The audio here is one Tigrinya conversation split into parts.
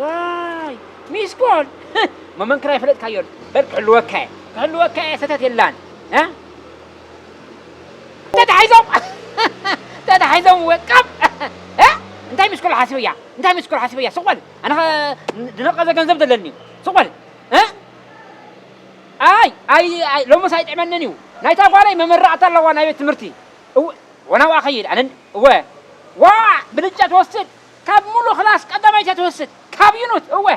ዋይ ሚስኮል መመንክራ ይፈለጥካዮን በል ክሕልወካ እየ ክሕልወካ እየ ሰተት የላን እ ተታሒዞም ተታሒዞም ወቀብ እ እንታይ ሚስኮል ሓሲበያ እንታይ ሚስኮል ሓሲበያ ስቆል ኣነ ድነቀዘ ገንዘብ ዘለኒ ስቆል እ ኣይ ኣይ ኣይ ሎምስ ኣይጥዕመንን እዩ ናይታ ጓለይ መመረቕታ ኣለዋ ናይ ቤት ትምህርቲ እወ ወናዋ ኸይድ ኣነ እወ ዋ ብልጫ ትወስድ ካብ ሙሉ ክላስ ቀዳማይታ ትወስድ ካብ ዩኑት እወ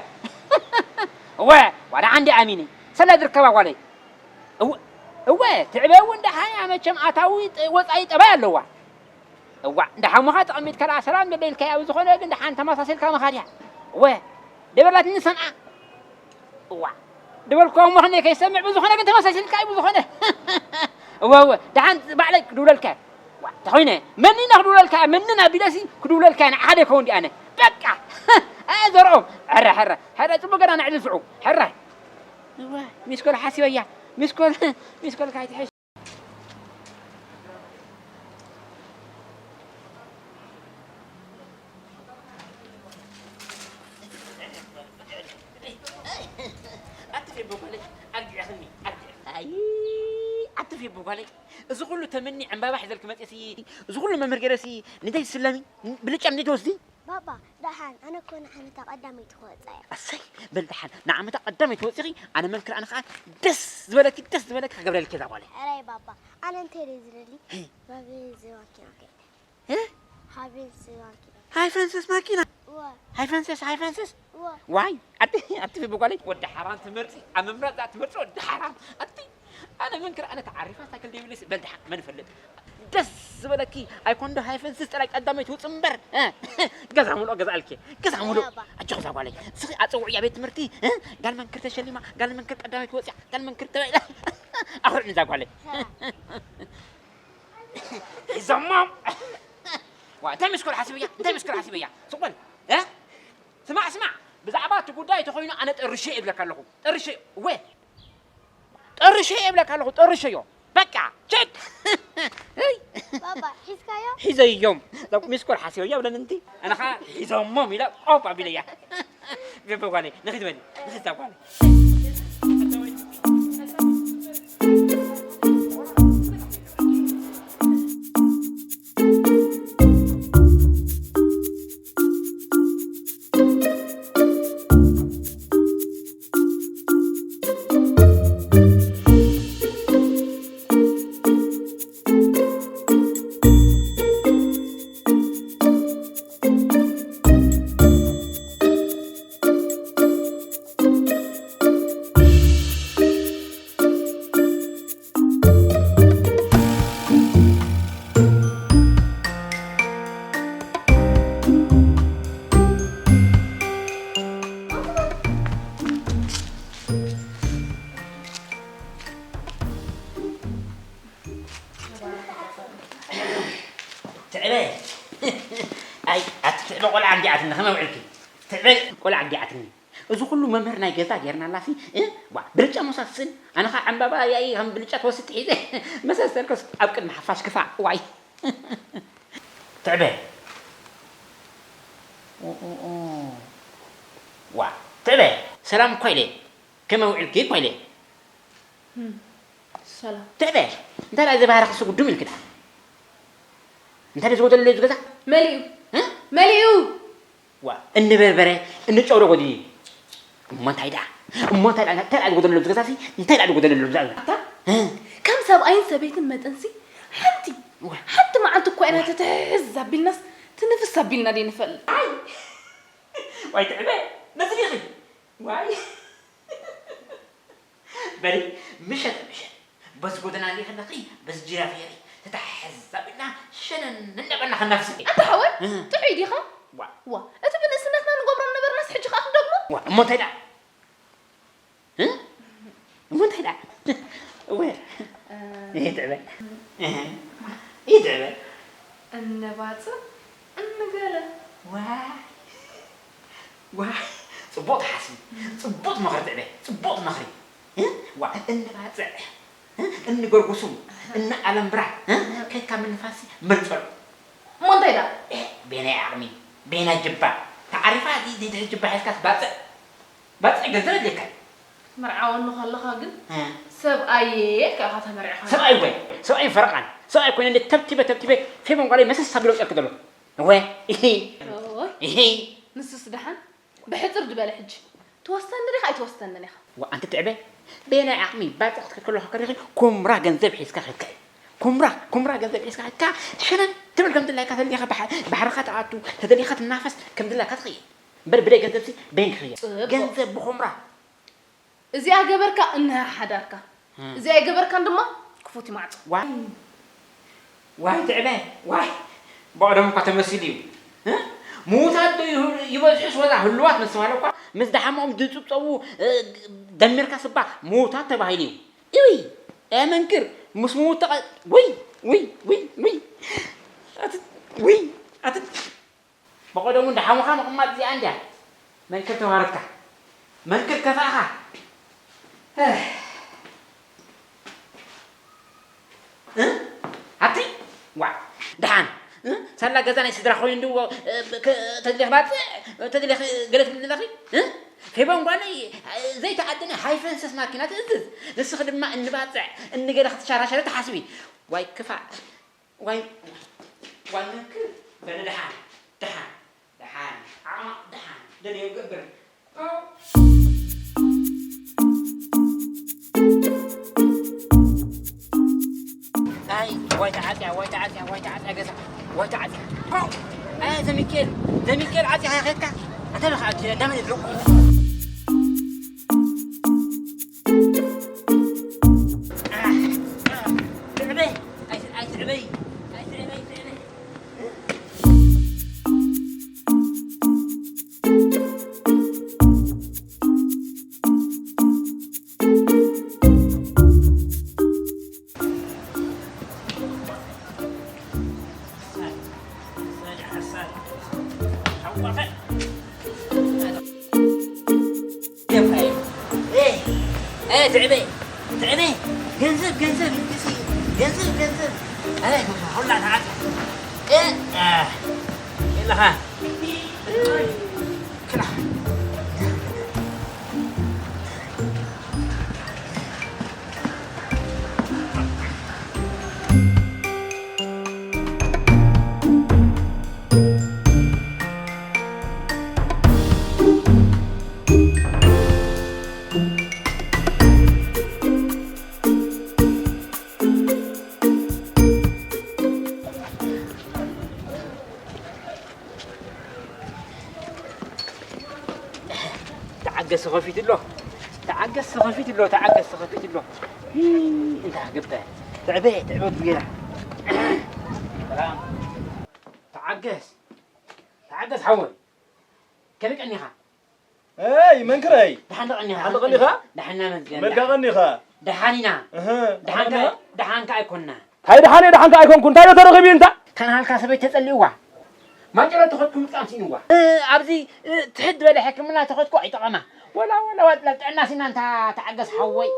እወ ዋላ ዓንዲ ኣሚኒ ሰለ ዝርከባ ጓለይ እወ እወ ትዕበ እውን ደሓን እያ መቸም ኣታዊ ወፃኢ ጠባይ ኣለዋ እዋ እንዳ ሓሙኻ ተቐሚጥካ ደኣ ሰላም ደሎ ኢልካያ ብዝኾነ ግን ደሓን ተመሳሲልካ ምኻድያ እወ ደበላትኒ ሰምዓ እዋ ድበልኩ እሞ ከነ ከይሰምዕ ብዝኾነ ግን ተመሳሲልካ እዩ ብዝኾነ እወ እወ ደሓን ባዕለይ ክድውለልካ እየ ዋ እንተኾይነ መኒና ክድውለልካ እየ መኒና ቢለሲ ክድውለልካ እየ ንዓደ ከውን ዲኣነ በቃ ኣየ ዘርኦም ሕረ ሕረ ሕረ ጽቡቅ ገና ንዕሊ ስዑ ሕረ እወ ሚስኮል ሓሲበያ ሚስኮል ሚስኮል ካይትሕሽ ኣቲ ፌቦ ጓለይ ኣርጊዕኽኒ ኣርጊዕ ኣይ ኣቲ ፌቦ ጓለይ እዚ ኩሉ ተመኒ ዕምባባ ሒዘልክ መፅሲ እዚ ኩሉ መምህር ገይረሲ ንደይ ትስለሚ ብልጫ ንደይ ትወስዲ ባባ ደሓን ኣነ እኮ ንዓመታ ቀዳመይቲ ክወፃ እየ። ኣሰይ በል ደሓን ንዓመታ ቀዳመይቲ ወፂኺ ኣነ መንክር ኣነ ከዓ ደስ ዝበለኪ ደስ ዝበለኪ ክገብረልኪ እዛ ጓለይ። ሕራይ ባባ ኣነ እንታይ ድየ ዝደሊ ባቢ ዝባኪ ኦኬ እ? ሓቢር ዝባኪ ሃይ ፈንሰስ ማኪና እወ ሃይ ፈንሰስ ሃይ ፈንሰስ እወ ዋይ ኣቲ ኣቲ ፌቦ ጓለይ ወዲ ሓራን ትምህርቲ ኣብ ምምራፅ ትምህርቲ ወዲ ሓራን ኣቲ ኣነ መንክር ኣነ ተዓሪፋ ሳይክል ደይብለስ በል ደሓን መን ይፈልጥ ደስ ዝበለኪ ኣይኮንዶ ሃይፈንስስ ጥራይ ቀዳመይ ትውፅ እምበር እ፣ ገዛ ሙሉእ ገዛእልኪ ገዛ ሙሉእ ኣጆኺ እዛ ጓለይ እስኺ ኣፀውዕያ ቤት ትምህርቲ እ፣ ጋል መንክር ተሸሊማ ጋል መንክር ቀዳመይ ትወፅያ ጋል መንክር ተባኢላ ኣኹርዕኒ እዛ ጓለይ ሒዞሞም ዋ እንታይ ምስኮል ሓሲበያ እንታይ ምስኮል ሓሲበያ ስቆል እ፣ ስማዕ ስማዕ ብዛዕባ እቲ ጉዳይ ተኾይኑ ኣነ ጠርሼ ይብለካ ኣለኹ ጠርሼ ወ ጠርሸዮ ይብለካ ኣለኹ ጠርሸዮ በቃ ቸክ ባባ ሒዝካዮ ሒዘዮም ሚስኮል ሓሲበዮ ብለን እንቲ ኣነ ኸዓ ሒዞሞም ኢለ ቆብ ኣቢለያ ገበ ጓለይ ንኺድ በሊ ንኺድ ዛ ጓለይ ትዕበ ኣይ ኣቲ ትዕበ ቆልዓ እንዲኣትኒ ከመይ ውዕልኪ ትዕበ ቆልዓ እንዲኣትኒ እዚ ኩሉ መምህር ናይ ገዛ ጌርናላሲ እ? ዋ ብልጫ መውሳድ ስን ኣነ ኸዓ ዕምባባ ያኢ ከም ብልጫ ትወስድ ትሒዘ መሰስተርከስ ኣብ ቅድሚ ሓፋሽ ክፋእ ዋይ ትዕበ ኦ፣ ኦ፣ ኦ። ዋ ትዕበ ሰላም እኳ ኢለ ከመይ ውዕልኪ እኳ ኢለ ሰላም ትዕበ እንታይ ደኣ እዚ ባህርኺ ስጉዱም ኢልኪ ደኣ እንታይ ደኣ ዝጎደለለይ ዝገዛ መሊኡ እ? መሊኡ ዋ እኒ በርበረ እኒ ጨው ዶ ጎዲሉ እሞ እንታይ ደኣ እሞ እንታይ ደኣ እንታይ ደኣ ዝጎደለሉ ዝገዛሲ እንታይ ደኣ ዝጎደለሉ ዝገዛ ኣታ ከም ሰብኣይን ሰበይትን መጠንሲ ሓንቲ ሓንቲ መዓልቲ እኳ ኢና ተትሕዝ ኣቢልናስ ትንፍስ ኣቢልና ደይንፈልጥ ዋይ ትዕበ ነዚ ዲኺ ዋይ በሊ ምሸት ምሸት በዚ ጎደና እንዲ ከለኺ በዚ ጅራፍ የሪ ተታሕዝ ኣቢልና ሸነን እንዳበልና ከናፍስ ኣታ ሓወይ ጥዑይ ዲኻ ዋ ዋ እቲ ብንእስነትና ንገብሮ ነበርናስ ሕጂ ከኣ ክንደግሞ ዋ እሞ እንታይ ደኣ እ? እሞ እንታይ ደኣ እወ ይትዕበ ይትዕበ እነባጽዕ እንገለ ዋይ ዋይ ጽቡቕ ትሓስቢ ጽቡቕ ትመኽሪ ትዕበ ጽቡቕ ትመኽሪ እ? ዋ እንባፅዕ፣ እ? እንገርጉሱ፣ እነኣለምብራ፣ እ? ከካ ምንፋሲ ምርፅዑ። እሞ እንታይ ደኣ? እ፣ ቤናይ ዓቕሚ፣ ቤናይ ጅባ፣ ተዓሪፋ፣ እዚ፣ እዚ፣ እዚ ጅባ ሒዝካስ ባፅዕ፣ ባፅዕ ገንዘብ የድልየካ። መርዓወኒ ከለኻ ግን እ። ሰብኣየ ኢልካ ኢኻ ተመርዒኻ። ሰብኣይ ወይ፣ ሰብኣይ ፈረቓን፣ ሰብኣይ ኮይነ እንደ ተብቲበ፣ ተብቲበ፣ ፌበን ጓለይ መሰስ ኣቢለ ወፂኣልኪ ዘለኹ። እወ፣ ኢሂ፣ ኦይ፣ ኢሂ። ንሱስ ደሓን። ብሕጽር ዝበለ ሕጂ፣ ትወስደኒ ዲኻ ኣይትወስደንን ኢኻ? ዋ፣ ኣንቲ ትዕበ፣ በየናይ ዓቕሚ ባጽዕ ክትከድ ከለኻ ከሪኺ፣ ኩምራ ገንዘብ ሒዝካ ከድካ እዩ። ኩምራ፣ ኩምራ ገንዘብ ሒዝካ ከድካ፣ ሸነን ትብል ከም ድላይካ ተደሊኻ ባሕ-፣ ባሕርኻ ትኣቱ፣ ተደሊኻ ትናፈስ ከም ድላይካ ትኽይድ። እምበር ብደይ ገንዘብሲ በየን ክኽየድ? ጽቡቕ። ገንዘብ ብኹምራ። እዚኣ ገበርካ እንሀ ሓዳርካ። እም። እዚኣ ኣይገበርካን ድማ ክፉት ይማዕጾ። ዋይ፣ ዋይ ትዕበ፣ ዋይ። ብቐደም እኳ ተመሲሉ እዩ። እ? ምዉታት ዶ ይህ-፣ ይበዝሑስ ወላ ህሉዋት ምስ ተባህለ እኳ ምስ ደሓሞም ዝጽብጸቡ፣ እ፣ ደሚርካ ስባ ምዉታት ተባሂሉ እዩ። እውይ፣ ኣየ መንክር፣ ምስ ምዉት ተቐ-፣ ውይ፣ ውይ፣ ውይ፣ ውይ። ኣቲ፣ ውይ፣ ኣቲ። ብቐደሙ እንዳ ሓሙኻ ምቕማጥ እዚኣ እንድያ። መንክር ተዋረድካ። መንክር ከፋእኻ። እ? ኣቲ? ዋ፣ ደሓን። እ? ሳላ ገዛ ናይ ስድራ ኮይኑ እንድዎ፣ እ፣ ከ-፣ ተድሌኽ ባጽዕ፣ ተድሌኽ ገለ ትብል ዘለኺ? እ? ፌቦን ጓለይ፣ እ፣ ዘይተኣደነ ሃይፈንሰስ ማኪና ትእዝዝ። ንስኺ ድማ እንባጽዕ፣ እንገለ ክትሻራሸሪ ትሓስቢ። ዋይ ክፋእ። ዋይ፣ ዋይ መንክር፣ በለ ደሓን፣ ደሓን፣ ደሓን፣ ዓቕማ ደሓን፣ ደልዮ ገብር። ኣይ፣ ዋይ ተዓጽያ፣ ዋይ ተዓጽያ፣ ዋይ ተዓጽያ ገዛ፣ ዋይ ተዓጽያ። ኣይ፣ ዘሚካኤል፣ ዘሚካኤል ዓጽያ ከይከድካ፣ ኣታ በኻ ኣብቲ እንዳመን ይድረቁ። ኣይ፣ ኣይ፣ ትዕበይ፣ ኣይ፣ ኣይ፣ ትዕበይ፣ ኣይ፣ ትዕበይ፣ ትዕበይ። ትዕበ፣ ትዕበ፣ ገንዘብ፣ ገንዘብ፣ ገንዘብ፣ ገንዘብ፣ ኣይ፣ ሁላ ተዓጠ። እ፣ እ፣ የለኻ። ክላ። ተዓገስ፣ ከፊት ኣሎ። ተዓገስ፣ ከፊት ኣሎ። ተዓገስ፣ ከፊት ኣሎ። እንታይ ክግበር? ትዕበ፣ ትዕበ ጌራ። ሰላም። ተዓገስ። ተዓገስ ሓወይ። ከመይ ቀኒኻ? ኣይ መንክረይ። ደሓን ዶ ቀኒኻ? ደሓን ዶ ቀኒኻ? ደሓን እናመስገን። መልካ ቀኒኻ? ደሓን ኢና። እህ፣ ደሓን ደሓን ከ-፣ ኢና? ደሓን ከ ኣይኮንና። እንታይ ደሓን እየ፣ ደሓን ከ ኣይኮንኩ። እንታይ ዶ ተረኺቡ እንታ? እታ ናሃልካ ሰበይቲ ተጸሊእዋ። ማንጀሎ ተኸድኩ ምጥቃም ስኢንዋ። እ፣ ኣብዚ፣ እ፣ ትሕት ዝበለ ሕክምና ተኸድኩ ኣይጠቐማ። ወላ፣ ወላ፣ ወላ ጥዕና ሲና እንታ ተዓገስ ሓወይ።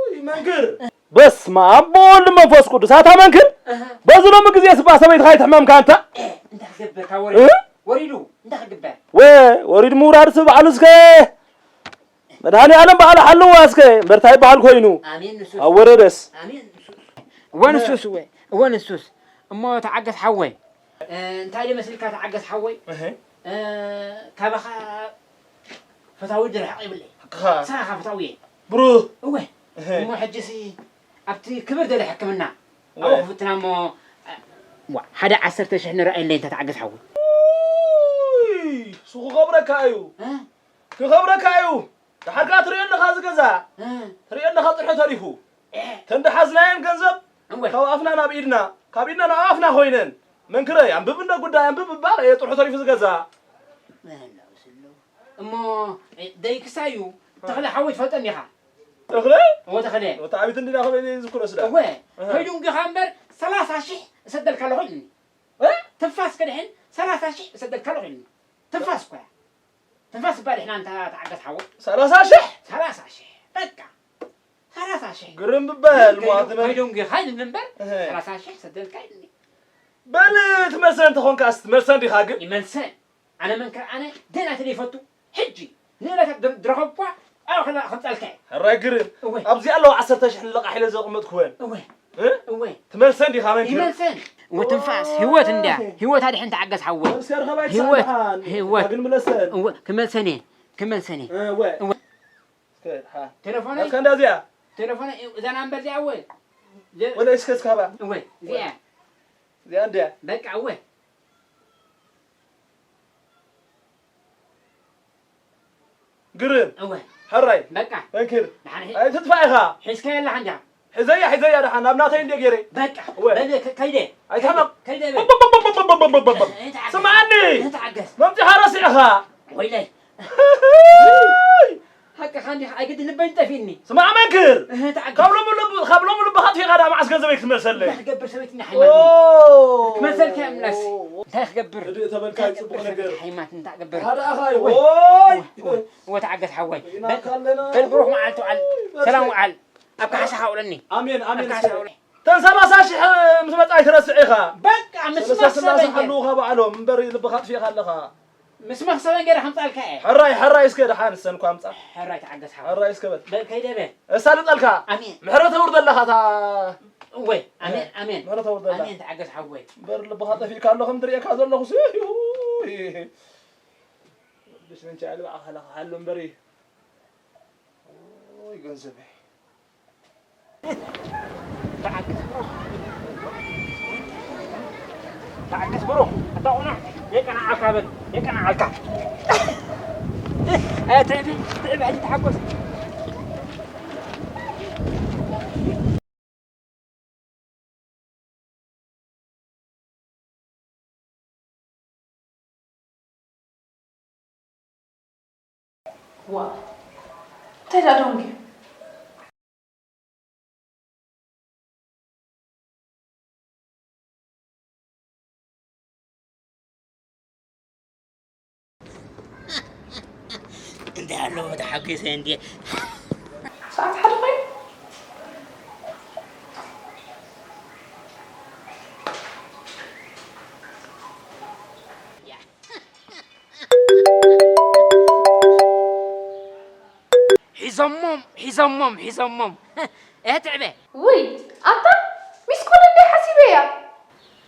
ውይ፣ መንክር። በስመ ኣብ ወወልድ መንፈስ ቅዱስ። ኣታ መንክር፣ እህ። በዚ ሎሚ ግዜ ስባ ሰበይትኻ ኣይትሕመምካ እንታ። እ፣ እንታይ ክገብር ካብ ወሪዱ? እ? ወሪዱ፣ እንታይ ክግበር? ወ-፣ ወሪድ ምውራድ ስብ በዓሉ እስከ መድኃኔ ዓለም በዓሉ ሓልዋ እስከ እምበር እንታይ ይበሃል ኮይኑ? ኣሜን ንሱስ። ኣብ ወረደስ። ኣሜን ንሱስ። እወ ንሱስ፣ እወ፣ እወ ንሱስ። እሞ ተዓገስ ሓወይ። እ፣ እንታይ ኢለ መስልካ ተዓገስ ሓወይ? እህ። እ፣ ካባኻ ፈታዊ ድርሕቕ ይብለይ። ሓቅኻ። ስራኻ ፈታዊ እየ። ብሩህ። እወ። እህ። እሞ ሕጂሲ ኣብቲ ክብር ደለ ሕክምና እወ። ኣብኡ ክፍትና እሞ፣ ዋ፣ ሓደ ዓሰርተ ሽሕ ንረኣየለይ እንተ ተዓገስ ሓወይ። ውይ፣ እሱ ክኸብረካ እዩ። እ? ክኸብረካ እዩ። ደሓር ከኣ ትርእዮ ኣለኻ እዚ ገዛ። እ። ትርእዮ ኣለኻ ጥርሑ ተሪፉ። እ። ተን ደሓዝናየን ገንዘብ እወ። ካብ ኣፍና ናብ ኢድና፣ ካብ ኢድና ናብ ኣፍና ኮይነን። መንክረይ፣ ኣንብብ እንዶ ጉዳይ፣ ኣንብብ እባ፣ ርኣዮ ጥርሑ ተሪፉ እዚ ገዛ። መን ኣለውስ ኣለዉ? እሞ፣ እ፣ ደይክሳዩ፣ ተኽለ ሓወይ ትፈልጠኒ ኢኻ? ተኽለ? እወ፣ ተኽለ። እወ፣ ተዓቢት እንዲና ከመይ ዘይዝክሮ ስዳ? እወ፣ እህ። ከይዱ እንዲኻ እምበር፣ ሰላሳ ሽሕ እሰደልካ ኣለኹ ኢሉኒ። እ? ትንፋስ ከድሕን፣ ሰላሳ ሽሕ እሰደልካ ኣለኹ ኢሉኒ። ትንፋስ እኮ እያ። ትንፋስ እባ ድሕና እንታ ተዓገስ ሓወይ። ሰላሳ ሽሕ? ሰላሳ ሽሕ። በቃ። ግርም ብበል፣ ማ ትበል? ከይዶም ጌኻ ኢልኒ እምበር፣ እህ። ሰላሳ ሽሕ ሰደልካ ኢልኒ። በል ትመልሰን እንተኾንካስ ትመልሰን ዲኻ ግን? ይመልሰን። ኣነ መንክር ኣነ ደናተ ዘይፈቱ። ሕጂ ንእለታት ድር-፣ ድረኸብኳ ኣብኡ ከላ ከምጻልካ እየ። ሕራይ ግርም። እወ። ኣብዚ ኣለዋ ዓሰርተ ሽሕ ልቓሕ ኢለ ዘቕመጥኩወን። እወ። እ? እወ። ትመልሰን ዲኻ መንክር? ይመልሰን። እወ ትንፋስ ህይወት እንድያ። ህይወት ኣድሕን ተዓገስ ሓወይ። መልሰ ርኸባ ህይወት፣ ይትሳንድሓን። ህይወት። ግን ምለሰን። እወ፣ ክመልሰን እየ። ክመልሰን እየ። እወ። እወ። እስከ ድሓ። ቴሌፎነይ? ናትካ እንዳ እዚኣ? ቴሌፎነይ፣ እዛ ናምበር እዚኣ እወ። ዘ-፣ ወለ እስከ እስካባ? እወ፣ እዚኣ። እዚኣ እንድያ? በቃ እወ። ግርም። እወ። ሕራይ። በቃ። መንክር። ደሓን ሒ-፣ ኣይትጥፋእ ኢኻ። ሒዝካያ ኣለኻ እንዲኻ። ሒዘያ፣ ሒዘያ ደሓን። ናብ ናተይ እንደ ገይረ። በቃ። እወ። በል ከ-፣ ከይደ። ኣይታመቕ። ከይደ በል። እ-፣ ተዓገስ። ስምዓኒ። እ-፣ ተዓገስ። መምጺኻ ረሲዕኻ። ወይለይ። ሓቅኻ እንዲኻ፣ ኣይግድን ልበይ ጠፊእኒ። ስማዕ መንክር። እህ፣ ተዓገስ። ካብ ሎሚ ልብ-፣ ካብ ሎሚ ልብኻ ኣጥፊእኻ ደኣ መዓስ ገንዘበይ ክትመልሰለይ? እንታይ ክገብር ሰበይትና ኦ። ሓይማትኒ? ክመልሰልካ እያ ምላስ። እንታይ ክገብር? ህድእ ተበልካ እንታይ ጽቡቕ ክገብር ነገር። ሰበይትና ሓይማትኒ እንታይ ክገብር? ሓደ ኣኻ እወ፣ ወይ። እወ፣ እወ፣ ተዓገስ ሓወይ። ኢና በል፣ ካለና። በል ብሩኽ መዓልቲ ውዓል። በል ሰላም ሰ-፣ ውዓል። ኣብ ካሕሳኻ ውዕለኒ። ኣሜን፣ ኣሜን። ኣብ ካሕሳኻ ውዕለኒ። ተን ሰላሳ ሽሕ ምስ መጻ ኣይትረስዕ ኢኻ። በቃ፣ ምስ ሰለስተ መኽሰበ ስላሴ ገይረ። ሓልዉኻ ባዕሎም እምበር ልብኻ ኣጥፊእኻ ኣለኻ። ምስ መኽሰበን ገይረ ከምጻልካ እየ። ሕራይ፣ ሕራይ እስከ ደሓን እሰን እኳ ኣምጻ። ሕራይ ተዓገስ ሓወይ። ሕራይ እስከ በል። በል ከይደ በል። እሳልጠልካ። ኣሜን። ምሕረት ኣውርደለኻ እታ እወ፣ ኣሜን፣ ኣሜን። ምሕረት ኣውርደላ። ኣሜን ተዓገስ ሓወይ። እምበር ልብኻ ጠፊእካ ኣሎ ከም ዝርእየካ ዘለኹ ሲ፣ ኡይ። ቅዱስ ሚካኤል ባዕልኻ ሓሉ እምበሪ። ኦይ ገንዘበይ። ተዓገስ ብሩኽ። ተዓገስ ብሩኽ። ኣታ ቁኑዕ፣ የቀንዓልካ በል፣ የቀንዓልካ። ኣየ ትዕቢ፣ ትዕቢ፣ ሕጂ ተሓጎስ። ዋ፣ እንታይ ደኣ ደንጉዩ? እንታይ ኣለዎ ተሓጒሰ እንድየ። ሰዓት ሓደ ኮይኑ? ሒዞሞም፣ ሒዞሞም፣ ሒዞሞም። እህ ትዕበ። ውይ፣ ኣታ ሚስኮል እንድየ ሓሲበያ።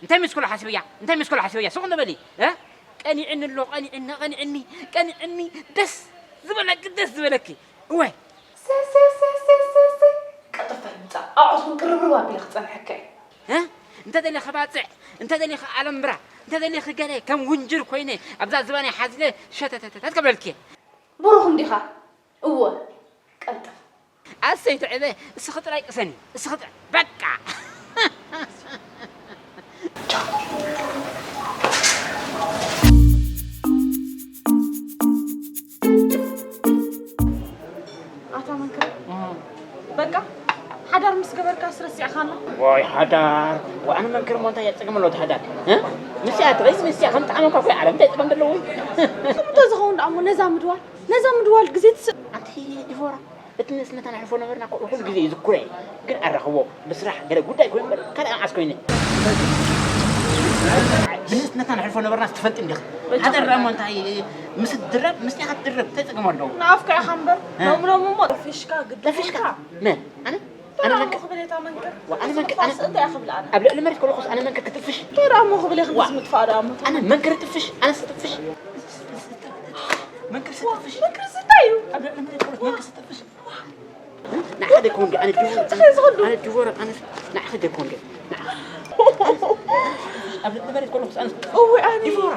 እንታይ ሚስኮል ሓሲበያ? እንታይ ሚስኮል ሓሲበያ? ስቕ ንበሊ። እ? ቀኒዕኒ ኣሎ፣ ቀኒዕኒ፣ ቀኒዕኒ፣ ቀኒዕኒ። ደስ ዝበለኪ፣ ደስ ዝበለኪ። እወ። ሰ፣ ሰ፣ ሰ። ቀልጠፋ ይምጻእ። ኣቑሑት እውን ቅርብርብ ኣቢለ ክጸንሐካ እየ። እ? እንተ ደሊኺ ባጽዕ፣ እንተ ደሊኺ ኣለምብራ፣ እንተ ደሊኺ ገለ ከም ውንጅር ኮይነ ኣብዛ ዝባነይ ሓዚለ ሸተተተተት ከብለልኪ እየ። ብሩኽ እንዲኻ? እወ፣ ቀልጥፍ። ኣሰይ ትዕበ፣ እስኺ ጥራይ ቅሰኒ፣ እስኺ ጥራይ፣ በቃ። ኣታ መንክር፣ በቃ ሓዳር ምስ ገበርካስ ረሲዕኻና? ዋይ ሓዳር፣ ዋይ ኣነ መንክር እሞ እንታይ እያ ጸገም ኣለዎ እቲ ሓዳር? እ? ምስያ ትበይስ ምስያ ከም ጣዕመ እኳ ኮይ ዓለም እንታይ ጸገም ዘለዎ? ከምኡ እንተዝኸውን ደኣ እሞ ነዛ ምድዋል፣ ነዛ ምድዋል ግዜ ትስ- ኣንቲ ዲቦራ፣ እቲ ንእስነታ ነሕልፎ ነበርና ኩ-፣ ኩሉ ግዜ ይዝክሮ እየ። ግን ኣራኽቦ፣ ብስራሕ ገለ ጉዳይ ኮይኑ እምበር፣ ካልእ መዓስ ኮይነ? ብንእስነታ ነሕልፎ ነበርና ትፈልጢ እንዲኺ። በጃ ሓደር ደኣ እሞ እንታይ ምስ ትድረብ፣ ምስጢኻ ትድረብ፣ እንታይ ጸገም ኣለዎ? ንኣፍካ ኢኻ እምበር፣ እ። ሎሚ ሎሚ እሞ ጠፊሽካ ግዲ ጠፊሽካ? ኮንካ። መን? ኣነ? ኣነ እንታይ መንክር? እሞ ክብል እየ፣ እታ መንክር? ዋ፣ ኣነ መንክር? ኣነ እንታይ እያ ክብል ኣነ? ኣብ ልዕሊ መሬት ከለኹስ ኣነ መንክር ክጥፍሽ? እንታይ ደኣ እሞ ክብል እየ፣ ዋ። ክንድዚ ምጥፋእ ደኣ እሞ? ኣነ መንክር እጥፍሽ? ኣነስ እጥፍሽ? መንክር ዋ፣ ስጥፍሽ? መንክር እንታይ እዩ? ኣብ ልዕሊ መሬት ከለኹስ መንክር ስጥፍሽ? ንዓኻ ደይኮን ድዩ? ኣነ ድወረቕ፣ ኣነ ድወረቕ፣ ኣነ ንዓኻ ደይኮን ድዩ? ንዓኻ። ኣብ ልዕሊ መሬት ከለኹስ ኣነ እወ፣ ኣነ። ዲቦራ።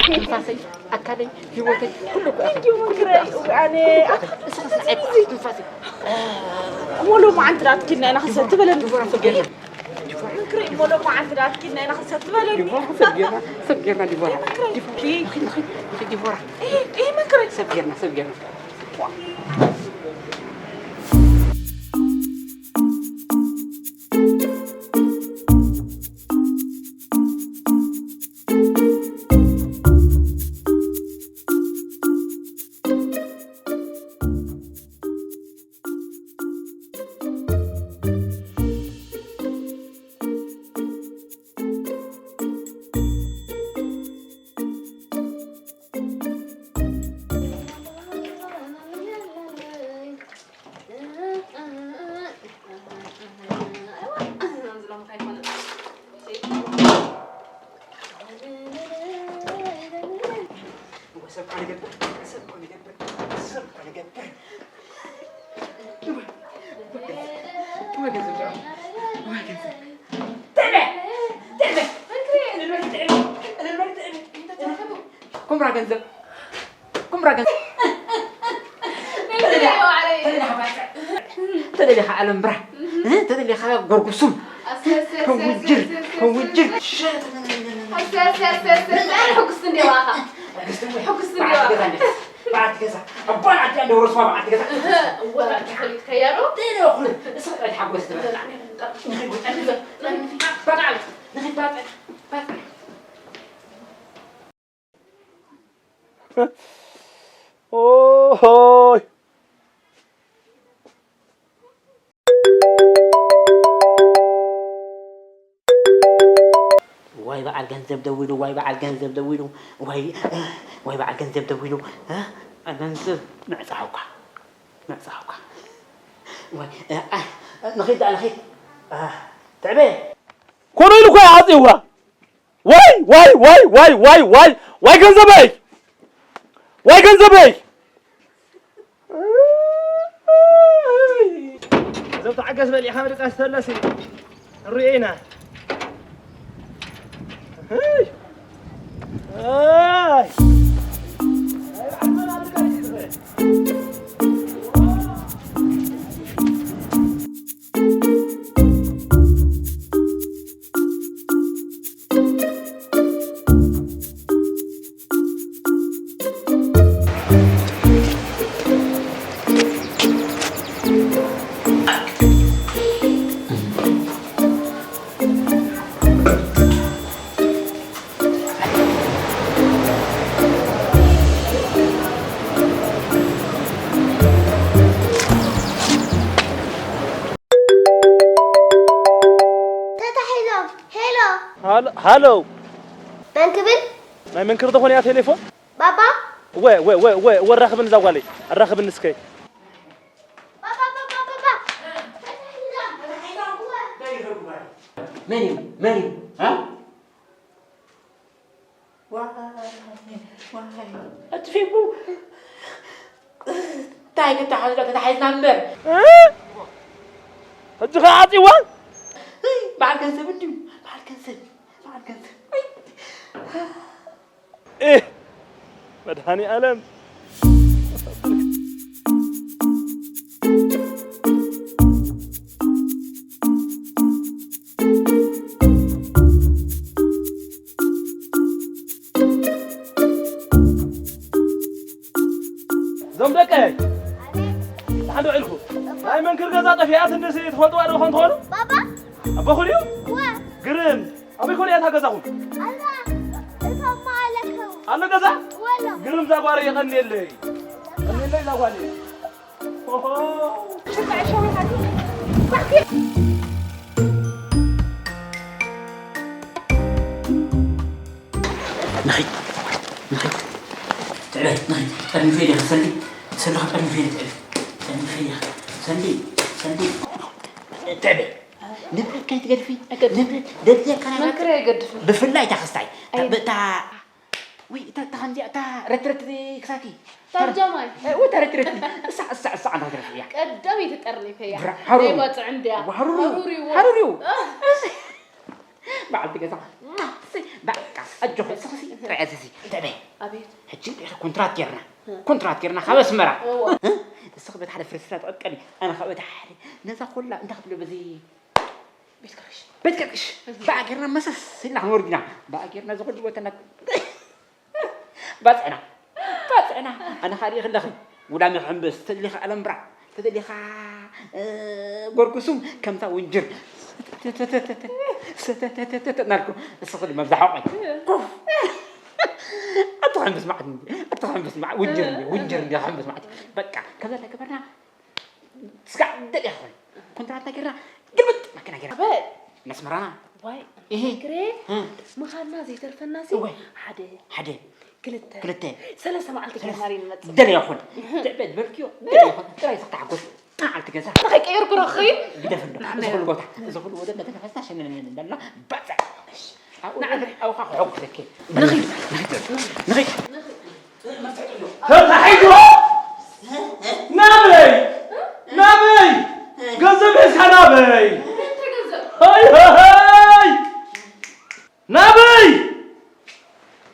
ትንፋሰይ፣ ኣካለይ፣ ህይወተይ፣ ኩሉ እኮ ኢኻ። እንዲሁ መንክረይ፣ እወ፣ ኣነ። እስኻ ንዓይ እኮ ኢኻ ትንፋሰይ። እሞ ሎማዓንቲ ደኣ ትኪድና ኢና ክንሰቲ በለኒ። ዲቦራ፣ ሰብ ጌርና። መንክረይ፣ እሞ ሎማዓንቲ ደኣ ትኪድና ኢና ክንሰቲ በለኒ። ዲቦራ፣ ሰብ ጌርና፣ ሰብ ጌርና፣ ዲቦራ። መንክረይ። ዲቦራ፣ ዲቦራ፣ ዲቦራ። እይ፣ እይ፣ መንክረይ። ሰብ ጌርና፣ ሰብ ጌርና። ወይ ገንዘብ፣ ወይ ገንዘብ። ትዕበ! ትዕበ! እልል በል ትዕበ! እልል በል ትዕበ! ኩምራ ገንዘብ! ኩምራ ገንዘብ! ተደሊኻ ዓለም ብራ! ተደሊኻ ጎርጉሱም! ከውንጅር! ከውንጅር! ሕጉስቲ እንዲዋኻ! ሕጉስቲ እንዲዋኻ! በዓልቲ ገዛ፣ በዓልቲ ገዛ። ኣቦን ኣዲኣን ደውረስዋ በዓልቲ ገዛ። እወ፣ ኣንተ ፈሊጥካያ ዶ? ደይነ ኩሉ፣ ንስኻ ጥራይ ተሓጎስ ትበል። ንኺድ፣ ንኺድ፣ ንኺድ፣ ባጽዕ፣ ንኺድ፣ ባጽዕ፣ ባጽዕ። ኦሆይ። ዋይ በዓል ገንዘብ ደዊሉ፣ ዋይ በዓል ገንዘብ ደዊሉ፣ ዋይ፣ ዋይ በዓል ገንዘብ ደዊሉ፣ እ? ገንዘብ ምዕጻውካ፣ ምዕጻውካ። ዋይ፣ እ፣ እ፣ ንኺድ ደኣ፣ ንኺድ። እ፣ ትዕበ። ኮነ ኢሉ እኮ ይዓጽይዋ። ዋይ፣ ዋይ፣ ዋይ፣ ዋይ፣ ዋይ፣ ዋይ፣ ዋይ ገንዘበይ! ዋይ ገንዘበይ! እዞም ተዓገስ በሊዕኻ ምርጫ ዝተለሲ ንሪኦ ኢና። እይ! ኣይ! ተታሒዞም። ሄሎ። ሃሎ፣ ሃሎ። መን ክብል? ናይ መንክር ዝኾነ እያ ቴሌፎን? ባባ? ወ፣ ወ፣ ወ፣ ወ፣ ወ፣ ኣራኽብን እዛ ጓለይ። ኣራኽብን እስከ። ባባ፣ ባባ፣ ባባ። ተታሒዞም። መን እዩ? መን እዩ? እ? ዋይ፣ ዋይ፣ ኣጥፊእኩ። እንታይ ክተሓዝ ዶ ተታሒዝና እምበር። እ? ሕጂ ኸዓ ዓጽይዋ? በዓል ገንዘብ እንድዩ፣ በዓል ገንዘብ፣ በዓል ገንዘብ። እ፣ መድሃኔ ኣለም። እዞም ደቀይ፣ ደሓን ዶ ውዒልኩም? ናይ መንክር ገዛ ጠፊኣትንስ ትፈልጥዋ ዶ ኾን ትኾኑ? ባባ? ኣቦኹም ድዩ? እወ። ግርም። ኣበይ ኮን እያ እታ ገዛኹም? ኣላ፣ እቶም ኣለከው። ኣሎ ገዛ? ወሎ። ግርም እዛ ጓለይ የቐንየለይ። ቀንየለይ እዛ ጓለይ። ኦሆ። ንኺድ፣ ንኺድ። ትዕበ፣ ንኺድ። ጠርኒፈ ኢለ ሰልዲ፣ ሰልዲ ጠርኒፈ ኢለ ትዕበ። ጠርኒፈ ኢለ ሰልዲ፣ ሰልዲ። ትዕበ። ንብረት ከይትገድፊ፣ ኣይገድፍን። ንብረት ደድልየካ ነገር መንክር ኣይገድፍን። ብፍላይ እታ ክስታይ፣ እታ ኣየ- ብ-፣ እታ፣ ውይ፣ እታ፣ እታ ከምዚኣ፣ እታ ረትረት ክሳኪ። ታርጃማይ። እ፣ እታ ረትረት። እሳ፣ እሳ፣ እሳ፣ ኣንታ ትረፍ እያ። ቀዳመይቲ ጠርኒፈያ። ብራ-፣ ሃሩሩ። ናይ ባጽዕ እንድያ። ሃሩሩ። ሃሩሩ እዩ። ሃሩሩ እዩ። በዓልቲ ገዛ። በቃ፣ ኣጆኺ፣ እስኺ ጥራይ ኣዘዚ። እንታይ በይ? ኣቤት። ሕጂ ኮንትራት ጌርና። እ። ኮንትራት ጌርና ካብ ኣስመራ። እዋ። እ? እስኺ በቲ ሓደ ፍርስራ ትቐቀሊ፣ ኣነ ካብ በቲ ሓደ። ነዛ ኮላ እንታይ ክትብሎ በዚ ቤት ቅርቅሽ። ቤት ቅርቅሽ። እህ። ብኣ ጌርና መሰስ ኢልና ክንወርድ ኢና። ብኣ ጌርና እዚ ኩሉ ቦታ እና-፣ ባጽዕና። ባጽዕና። ኣነ ኻሊእ ክለኺ። ውዳሚ ክሕምብስ፣ ተደሊኻ ኣለምብራ፣ ተደሊኻ፣ እ፣ ጎርጉሱም፣ ከምታ ውንጅር። ሰተተተተተ፣ ሰተተተተተ እናልኩ፣ እስኺ ድማ ብዛ ሕቆይ። ኮፍ። ኣቲ ክሕምብስ መዓት እንዲ፣ ኣቲ ክሕምብስ መዓት፣ ውንጅር እንዲ፣ ውንጅር እንዲ ክሕምብስ መዓት። በቃ፣ ከምዛ እናገበርና፣ ስጋዕ ደሊኻ ኾን። ኮንትራትና ጌርና፣ ግልብጥ መኪና ጌርና። ኣበይ? ነስመራና። ዋይ፣ እሄ። ግሬ፣ እ። ምኻድና ዘይተርፈናሲ፣ እወ። ሓደ፣ ሓደ። ክልተ፣ ክልተ። ሰለስተ መዓልቲ ሰለስተ። ጌርና ርኢና ንመጽእ። ደልያ ኹን። እህ። ትዕበ ዝበልክዮ፣ ደልያ ኹን። ጥራይ ኢኻ ተሓጎስ። መዓልቲ ገዛ። ንኸይቀየርኩ ረኺብ። ግደፍ እንዶ። እዚ ኩሉ ቦታ፣ እዚ ኩሉ ቦታ እናተነፈስና ሸነነነ እንዳልና ባጽዕ። ኣብኡ፣ ኣብኡ ኸዓ ከሐጉሰኪ። ንኺድ። ንኺድ። ንኺድ። ተታሒዙ! ናበይ? ናበይ? ናበይ? ሃይ ሃይ! ናበይ?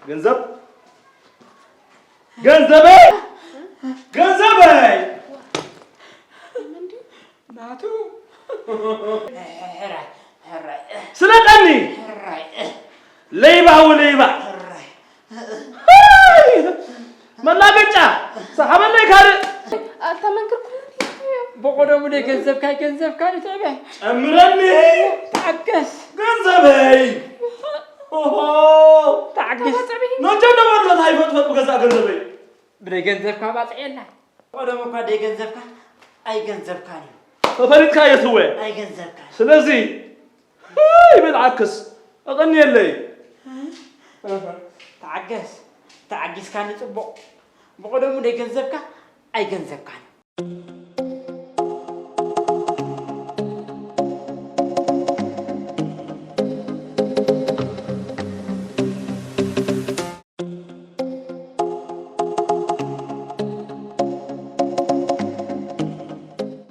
ገንዘብ? ገንዘበይ? ገንዘበይ? ናቱ። ሕራይ፣ ሕራይ፣ ስለቀኒ። ሕራይ። ለይባ ወለይባ። ሕራይ። መላገጫ ሰሓበለይ ካልእ። ኣታ መንክር ኩሉ። ብቐደሙ ደይ ገንዘብካ ኣይገንዘብካን ይትዕበ። ጨምረኒ። ተዓገስ። ገንዘበይ። ኦሆ። ተዓገስ። ነጀም ደበሎ እንታይ ፈጥፈጥ ብገዛእ ገንዘበይ። ብደይ ገንዘብካ ባጽዕ የላ። ብቐደሙ እኳ ደይ ገንዘብካ ኣይገንዘብካን እዩ። ተፈሊጥካ እየ ስወ። ኣይገንዘብካን። ስለዚ ይብል ዓክስ። ኣቐንየለይ። ተዓገስ። ተዓጊስካኒ ጽቡቕ። ብቐደሙ ደይ ገንዘብካ ኣይገንዘብካን።